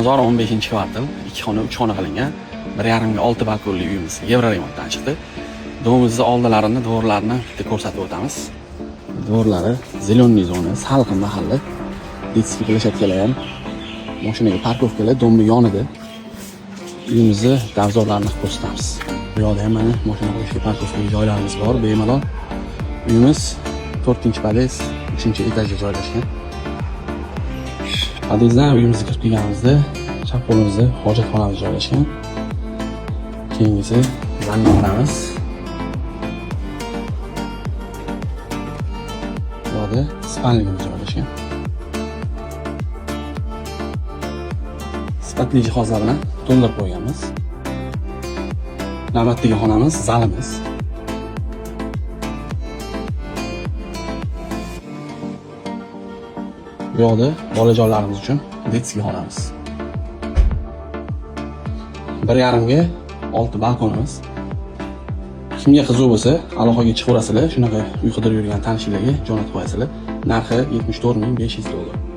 Bozor 15-kvartal, 2 xona, 3 xona qilingan. 1,5 ga 6 balkonli uyimiz Евроремонт dan chiqdi. Дом imizni oldilarini, двор larini bitta ko'rsatib o'tamiz. Двор lari зеленый zona, salqin mahalla. Детский площадка lar ham, mashinaga парковка lar дом ni yonida. Uyimizni davzorlarini ko'rsatamiz. Bu yoqda ham mana mashina qo'yishga парковка joylarimiz bor, bemalol. Uyimiz 4-podyezd, 3-etajda joylashgan. Podyezddan uyimizga kirib kelganimizda chap qo'limizda hojatxonamiz joylashgan. Keyingisi vanna xonamiz. Bu yoqda спальник imiz joylashgan. Sifatli jihozlar bilan to'ldirib qo'yganmiz. Navbatdagi xonamiz zalimiz. Bu yoqda bolajonlarimiz uchun детский xonamiz. 1,5 ga 6 balkonimiz. Kimga qiziq bo'lsa, aloqaga chiqaverasizlar. Shunaqa uy qidirib yurgan tanishlarga jo'natib qo'yasizlar. Narxi 74 500 dollar.